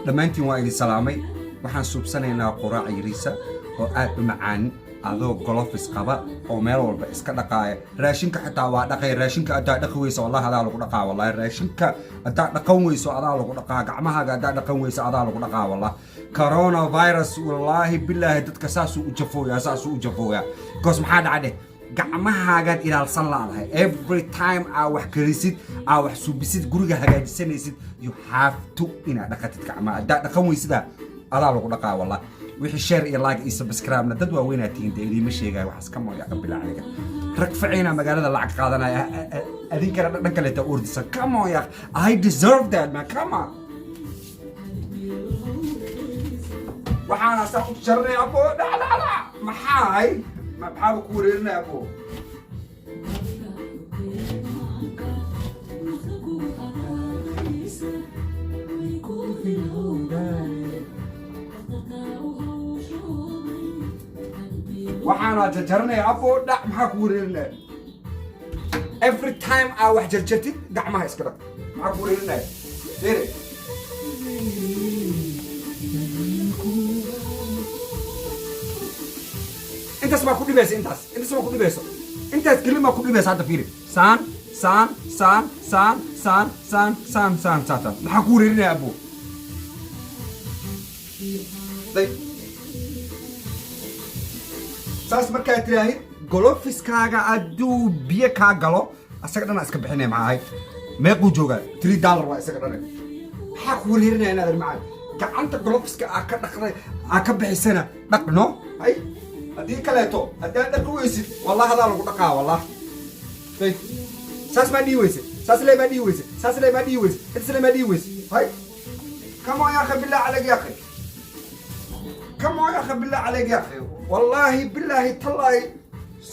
Dhammaantiin waa idin salaamay. Waxaan suubsanaynaa quraac yariisa oo aad u macaan, adoo gloves qaba oo meel walba iska dhaqaaya. Raashinka xitaa waa dhaqay. Raashinka haddaa dhaqi weyso, wallahi adaa lagu dhaqaa. Wallahi raashinka haddaa dhaqan weyso, adaa lagu dhaqaa. Gacmahaaga haddaa dhaqan weyso, adaa lagu dhaqaa. Wallah coronavirus, wallaahi bilaahi, dadka saasuu u jafooyaa, saasuu u jafooyaa. Because maxaa dhaca dheh? Gacmahaagaad ilaalsan laadahay. Every time aa wax karisid, aa wax suubisid, guriga hagaajisanaysid, you have to inaad dhaqatid gacmaha. Haddaa dhaqan weysida, adaa lagu dhaqaa. Wallah wixii share iyo like iyo subscribe-na, dad waaweynaa tihiin dee, idiima sheegaya waxaas ka mooya qabila. Aniga rag ficiina magaalada lacag qaadanaya, adinkana dhan kaleeta ordisan. Come on ya, I deserve that, man. Come on. Waxaana saa u jaranaya, abo. Dhac dhac dhac. Maxaay, maxaaba ku wareerinaya, abo? Waxaana jarjaranaya, abo. Dhac. Maxaa ku wareerinaya? Every time aa wax jarjartid, gacmaha iska dhaq. Maxaa ku wareerinaya? Dere intaas baa ku dhibaysa, intaas baa ku dhibayso, intaas keli maa ku dhibaysa. Hadda fiiri: saan, saan, saan, saan, saan, saan, saan, saan, saan, saan. Maxaa ku wareerinaya, abo? Day saas markaa tiraahid, gloves-kaaga hadduu biyo kaa galo, asaga dhanaa iska bixinaya. Maxaa ahay? Meequu joogaa? $3 waa isaga dhane. Maxaa ku wareerinaya inaad macaan gacanta gloves-ka aa ka dhaqday, aa ka bixisana dhaqno? Hay, haddii kaleeto haddaad dhaqi weysid, wallah adaa lagu dhaqaa. Wallah day saas maa dhihi weyse, saas lee maa dhihi weyse, saas lee maa dhihi weyse, intaas lee maa dhihi weyse. Hay, come on ya akhi, billah calayk ya akhi. Come on ya akhi, billah calayk ya akhi. Wallaahi bilaahi tallaahi,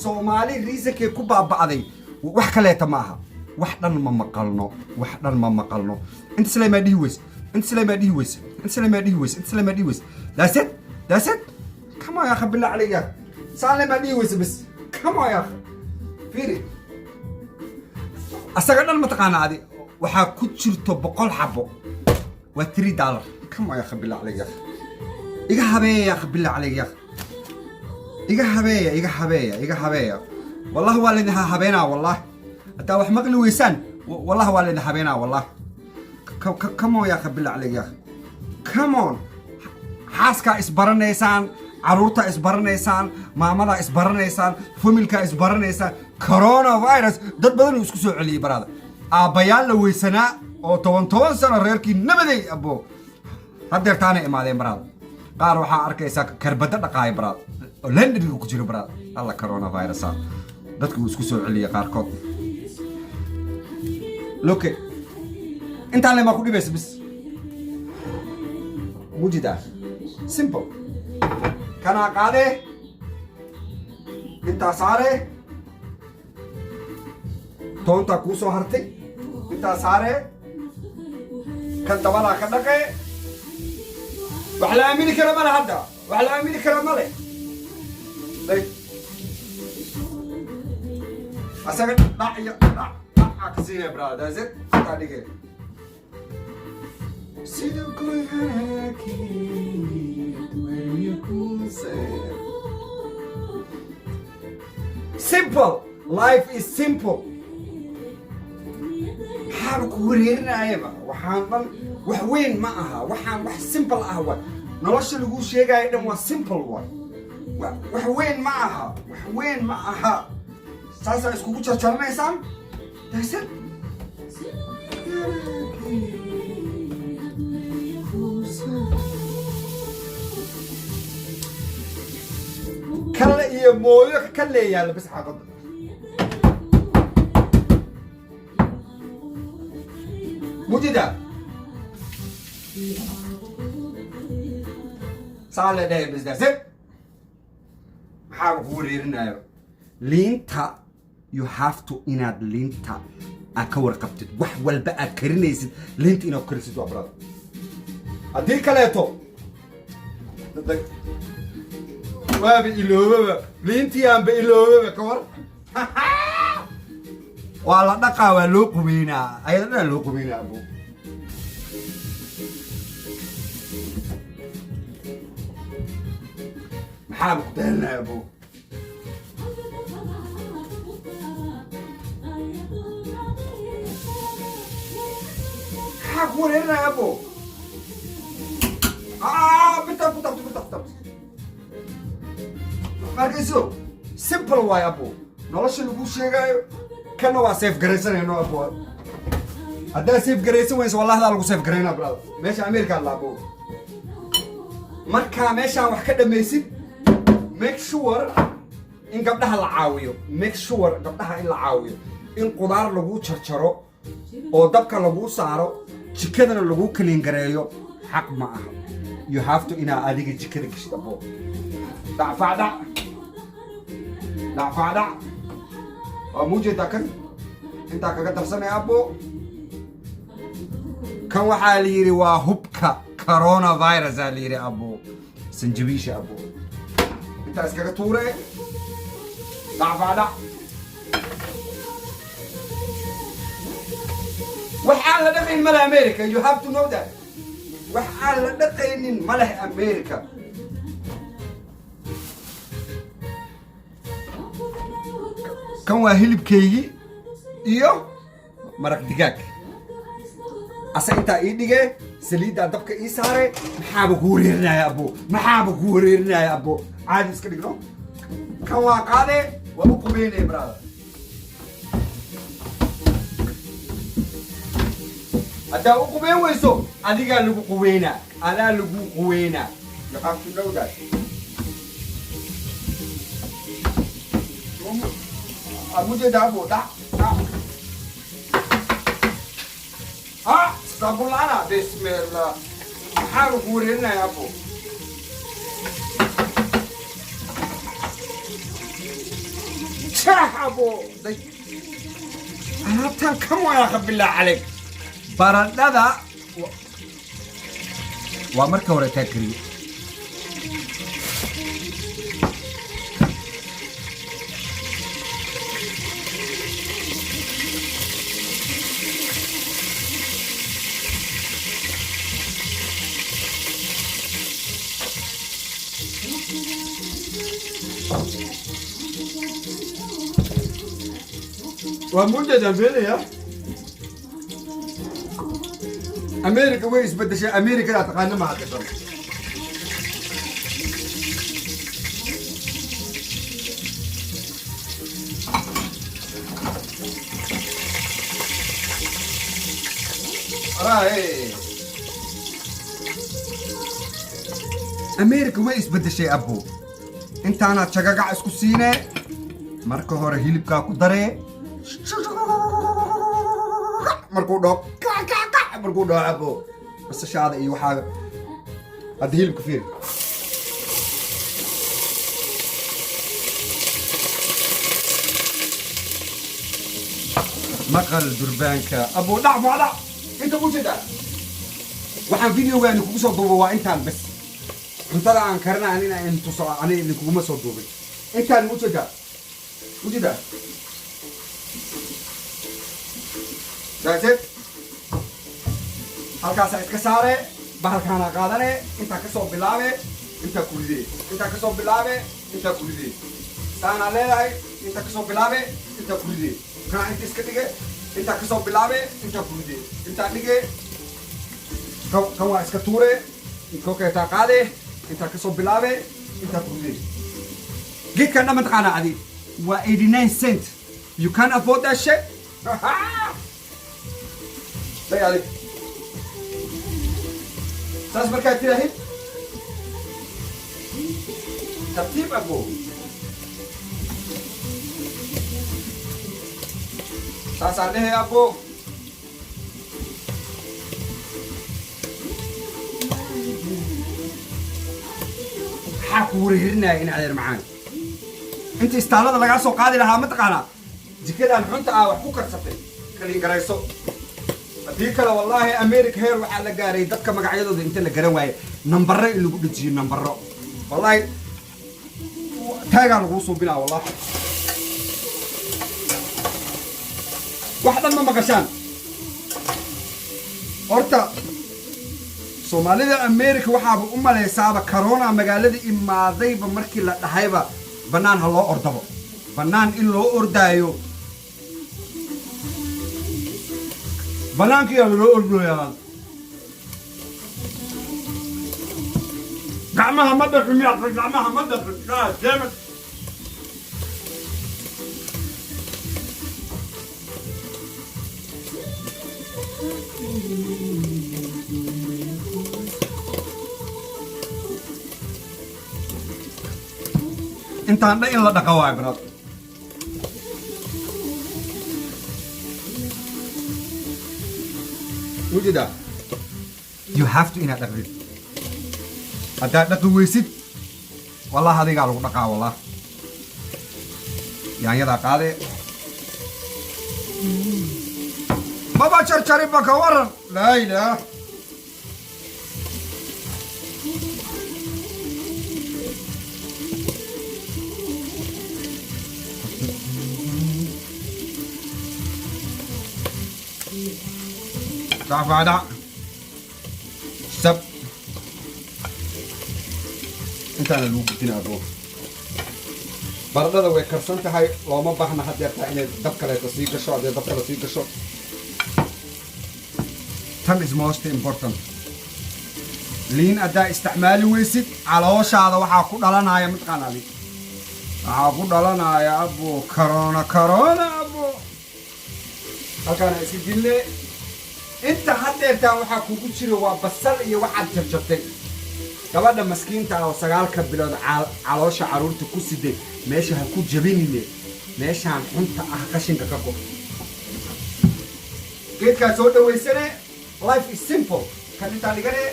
Soomaali reason-kay ku baaba'day wax kaleeta ma aha. Wax dhan ma maqalno, wax dhan ma maqalno. Inta sle maa dhihi weyse, inta sle maa dhihi weyse, inta sle maa dhihi weyse, inta sle maa dhihi weyse. That's it, that's it. Come on ya akhi, billah calayk ya akhi. Saan le maa dhihi weyse bas. Come on ya akhi. Fiiri asaga dhan, mataqaana adi waxaa ku jirto 100 xabo, waa $3. Come on ya akhi, billah calayk ya akhi. Iga habeeya ya akhi, billah calayk ya akhi. Iga habeeya, iga habeeya, iga habeeya. Wallahi waa laydin habeenaa. Wallahi haddaa wax maqli weysaan, wallahi waa laydin habeenaa. Wallahi come on ya akhi, billah calayk ya akhi. Come on. Xaaskaa isbaranaysaan, caruurtaa isbaranaysaan, maamadaa isbaranaysaan, family-kaa isbaranaysaan. Coronavirus dad badan uu isku soo celiyey baraada. Aabbayaal la weysanaa oo toban toban sano reerkii nabaday, abo, haddeertaanay imaadeen baraada. Qaar waxaa arkaysaa karbado dhaqaaya baraada, oo laundry-ga ku jiro baraada. Alla, coronavirusa dadka uu isku soo celiyey qaarkood. Loke intaan le maa ku dhibaysa bis mujida. Simple. Kanaa qaadee, intaa saaree, toontaa kuu soo hartay intaa saaree, kan dabadaa ka dhaqee. Wax la aamini kara male hadda, wax la aamini kara male. Day asaga dhac iyo dhac dhacaa ka siinaya, brother. That's it. Intaa dhigee sida goyhaakii duweriyo kuusee. Simple life is simple. Maxaaba ku wareerinayaba? Waxaan dhan wax weyn ma aha. Waxaan wax simple ah waay. Nolosha laguu sheegaayo dhan waa simple waay. Wax weyn ma aha, wax weyn ma aha. Saasaa iskugu jarjaranaysaan. That's it. Kale iyo mooyo ka leeyaala bas xaafadda. Mujida saa le dhahay bas. That's it. Maxaaba kugu wareerinayo? Liinta, you have to inaad liinta aad ka warqabtid. Wax walba aad karinaysid, liinta inaad karisid waa, brother. Haddii kaleeto waaba iloobaba, liintii aanba iloobaba. Ka war? Waa la dhaqaa, waa loo qubeynaa, ayada dhan loo qubeynaa, abo. Maxaaba ku daalinaya, abo? Maxaa ku wareerinaya, abo? Birtaan ku tabto, birtaan ku tabto. Markayso simple waay, abo. Nolosha lagu sheegaayo kana waa safe garaysanayno, abo. Haddaa safe garaysan weyso, wallahdaa lagu safe garaynaa, brother. Meesha America la, abo. Markaa meeshaan wax ka dhamaysid, make sure in gabdhaha la caawiyo. Make sure gabdhaha in la caawiyo, in qudaar lagu jarjaro oo dabka lagu saaro, jikadana lagu clean gareeyo, xaq ma aha. You have to inaa adiga jikada geshid, abo. Dhacfaadhac, dhacfaadhac. Waa muujeedaa kan intaa kaga darsanaya, abo. Kan waxaa la yidhi waa hubka coronavirus aa la yidhi, abo. Sanjabiisha, abo, intaa iskaga tuure. Dhacfaadhac. Wax aan la dhaqayn male America. You have to know that wax aan la dhaqaynin ma leh America. Kan waa hilibkaygii iyo maraq digaag. Ase intaa ii dhigee, saliiddaa dabka ii saare. Maxaaba ku wareerinaya, abo? Maxaaba ku wareerinaya, abo? Caadi iska dhigno. Kan waa qaadee, waa u qubeynaya, brother. Haddaa u qubeyn weyso, adigaa lagu quweynaa, adaa lagu quweynaa. You have to know that. Mujeeda, abo? Dhac dhac. Ah, saabun la'aana. Bismillah, maxaa lagu wareerinaya, abo? Jah, abo. Day alaabtan kam waa, akha, billah calayk. Baradhada waa marka hore taa kariye. Waa mujeedaan beenaya. America way isbedeshay. Americada taqaana ma hadda. Right. America way isbedeshay, abo. Intaanaad jagagac isku siinee, marka hore hilibkaa ku daree. Markuu dhaho kac kac kac, markuu dhaho, abo, basashaada iyo waxaaga. Hadda hilibka fiir. Maqal durbaanka, abo. Dhac dhac. Inta ku jeeda waxaan videogaani kugu soo duuba waa intaan bas. Cuntada aan karina anina intuso, ani idinkuguma soo duubin. Intaan ujeeda, ujeeda. That's it. Halkaasaa iska saare, bahalkaana qaadane. Intaa kasoo bilaabe, intaa ku ridee. Intaa kasoo bilaabe, intaa ku ridee. Saanaa leedahay. Intaa kasoo bilaabe, intaa ku ridee. Kana inta iska dhige. Intaa kasoo bilaabe, intaa ku ridee, intaa dhige. Kan waa iska tuure. Kokeetaa qaade, intaa kasoo bilaabe, intaa ku ridee. Geedkan dhan mataqaanaa adi? Waa 89 cent. You can afford that shit. Day adig saas markaad tiraahid, tartiib, abo. Saasaan dhehe, abo. Maxaa ku wareerinaya in adeer macaan? Inta istaalada lagaa soo qaadi lahaa, mataqaanaa, jikadan xunta ah wax ku karsatay, clean garayso. Haddii kale, wallaahi, America heer waxaa la gaaray dadka magacyadooda inta la garan waaye nambaro in lagu dhejiyo. Nambaro, wallaahi, taagaa laguu suubinaa, wallahi. Wax dhan ma maqashaan. Horta Soomaalida America waxaaba u malaysaaba corona magaalada imaadayba. Markii la dhahayba bannaan ha loo ordabo, bannaan in loo ordaayo, bannaankiyaa loo ordoyaa. Gacmaha ma dhaqin miyaa? Gacmaha ma dhaqin? God damn it. Intaan dhan in la dhaqa waay, brad. Ujeedaa, you have to inaad dhaqdid. Haddaad dhaqi weysid, wallahi adigaa lagu dhaqaa. Wallah, yaanyadaa qaade, maba jarjarinba. Ka waran? Laa ilaah. Dhac dhac sab. Intaana lagu gudina, abo. Baradhada way karsan tahay, looma baahna hadeertaa inay dab kaleeto sii gasho. Haddee dab kale sii gasho, tan is most important. Liin haddaa isticmaali weysid, calooshaada waxaa ku dhalanaya, mataqaanaa, liin waxaa ku dhalanaya, abo, corona. Corona, abo. Halkaana iska geline. Inta haddeertaan waxaa kugu jira waa basal iyo waxaad jarjartay. Gabadha maskiinta ah oo 9-ka bilood caloosha carruurta ku siday, meesha ha ku jabinine. Meeshaan xunta ah qashinka ka go. Geedkaa soo dhawaysane. Life is simple. Kan intaa dhigane,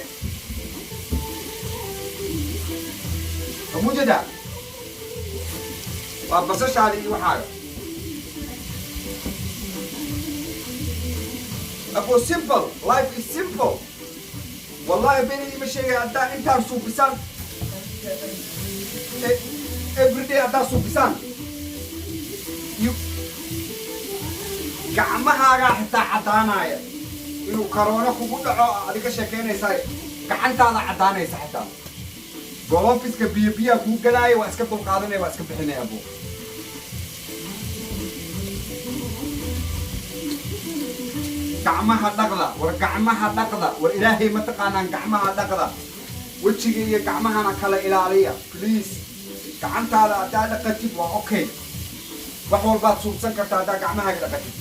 mujada waa basashaadi iyo waxaaga, abo. Simple life is simple. Wallahi beni ima sheegay. Haddaa intaan suubisaan everyday, haddaa suubisaan, you gacmahaagaa xitaa caddaanaya. Inuu corona kugu dhaco adi ka sheekeynaysaa, gacantaada caddaanaysa. Xitaa gloveska biyo biyaa kuu galaaya. Waa iska dulqaadanaya, waa iska bixinaya, abo. Gacmaha dhaqda, war gacmaha dhaqda, war Ilaahay ma taqaanaan. Gacmaha dhaqda, wejiga iyo gacmahana kala ilaaliya, please. Gacantaada haddaa dhaqatid waa okay. Wax walbaad suubsan kartaa haddaa gacmahaaga dhaqatid.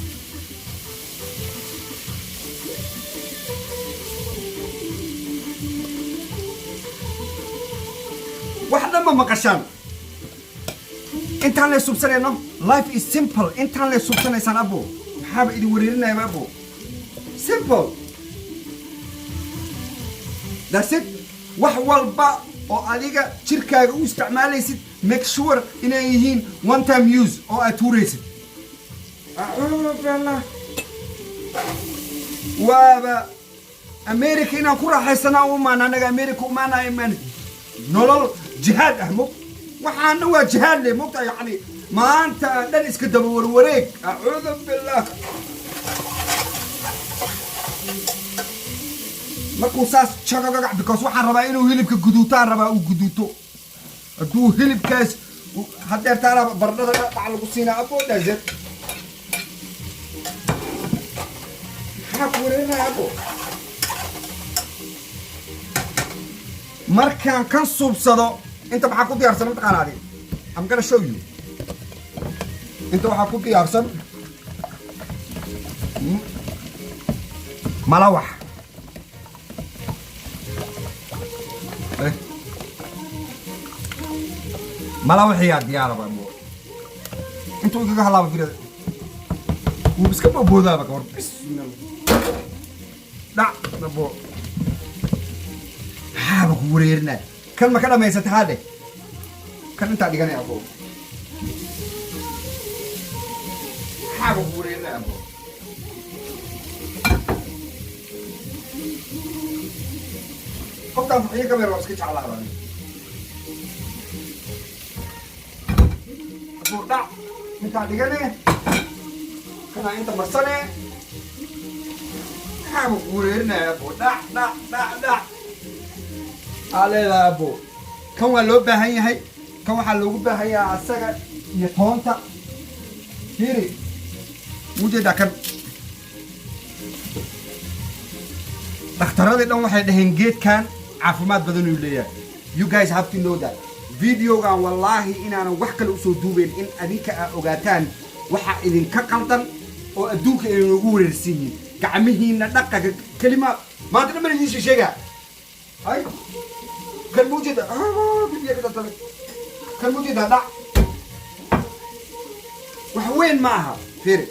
Wax dhan ma maqashaan. Intaan lay suubsanayno, life is simple. Intaan lay suubsanaysaan, abo. Maxaaba idin wareerinayaba, abo? Simple, that's it. Wax walba oo adiga jirkaaga u isticmaalaysid, make sure inay yihiin one time use oo aad tuuraysid. Acuudu billah. Waaba America inaan ku raaxaysanaa u imaan. Anaga America umaana imaan nolol jihaad ah. Mog waxaana waa jihaad le, mogta? Yacni maanta dhan iska daba warwareeg. Acuudu billah. Markuu saas jagagac, because waxaan rabaa inuu hilibka guduutaan rabaa, uu guduuto. Hadduu hilibkaas hadeertaana baradhada dhac lagu siinaa, abo. Dhazed, maxaa ku wareerinaya, abo? Markaan kan suubsado, inta maxaa ku diyaarsan, mataqaana adi? I'm gonna show you. Inta waxaa ku diyaarsan malawax. Malawaxiyaa diyaaraba, abo. Intuu igaga halaaba firada, wuu iska booboodaaba. Kawar, bismillah, dhac, abo. Maxaaba ku wareerinaa? Kan ma ka dhamaysata? Hadhe, kan intaa dhiganay, abo. Maxaaba ku wareerinaa, abo? Qofkaan faxiyo kameer waa iska jeclaaba. Abo, dhac, intaa dhigane. Kana inta marsane, maxaaba ku wareerinaya, abo? Dhac, dhac, dhac, dhac aa leedahay, abo. Kan waa loo baahan yahay. Kan waxaa loogu baahan yahay asaga iyo toonta. Fiiri, ujeedaa kan? Dhakhtaradii dhan waxay dhaheen geedkan caafimaad badan uu leeyahay. You guys have to know that videogan, wallaahi, inaanan wax kale usoo duubeyn in adinka aa ogaataan waxa idinka qaldan oo adduunka ay noogu wareersan yihiin. Gacmihiina dhaqanka kelima maanta dhan baan idiin sheegaa. Ay, kan ma ujeeda? Bibiya ka dartamay. Kan ma ujeedaa? Dhac, wax weyn ma aha. Fiiri,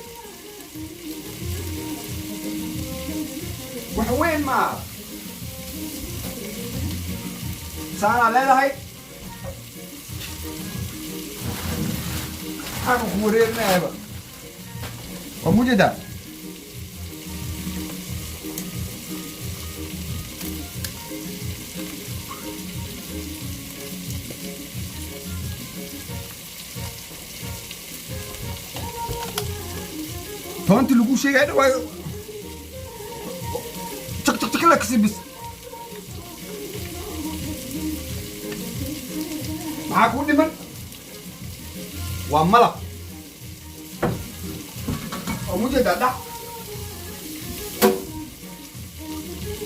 wax weyn ma aha. Saanaa leedahay. Maxaanu ku wareerinayaba? Waa mujeedaa? Toontii lagu sheegaya dhan waa jak jak jak la kasi bis. Maxaa kuu dhiman? Waa malab oo mujeedaa. Dhac,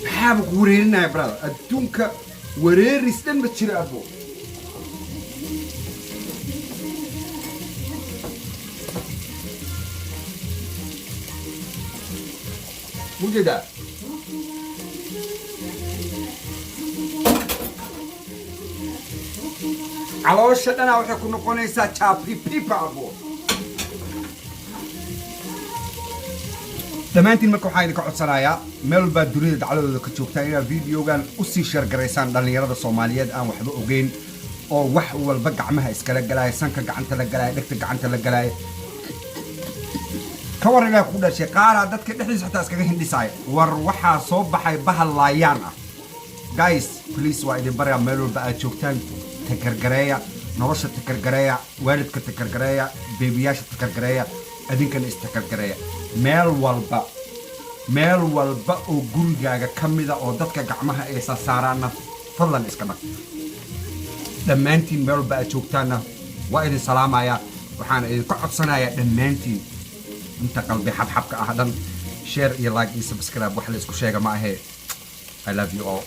maxaaba ku wareerinaya, brother? Adduunka wareeris dhan ma jiro, abo. Mujeedaa? Caloosha dhanaa waxay ku noqonaysaa jaapipipa, abo. Dhammaantiin marka waxaan idinka codsanayaa, meel walbaa dunida dacladooda ka joogtaan, inaad videogan usii share garaysaan dhallinyarada Soomaaliyeed aan waxba ogeyn oo wax walba gacmaha iskala galaya, sanka gacanta la galaya, dhegta gacanta la galaya. Ka war ilaah ku dhashay, qaaraa dadka dhexdiisa xataa iskaga hindhisaaya. War waxaa soo baxay bahal laayaan ah. Guys, please, waa idin baryaa, meel walba aad joogtaan take care gareeya nolosha, take care gareeya waalidka, take care gareeya beebiyaasha, take care gareeya adinkana, is take care gareeya. Meel walba, meel walba oo gurigaaga ka mida oo dadka gacmaha ay sasaaraanna, fadlan iska dhaq. Dhammaantiin meel walba aad joogtaanna waa idin salaamayaa. Waxaana idinka codsanayaa dhammaantiin, inta qalbi xabxabka ah dhan, share iyo like iyo subscribe. Wax la isku sheega ma ahee. I love you all.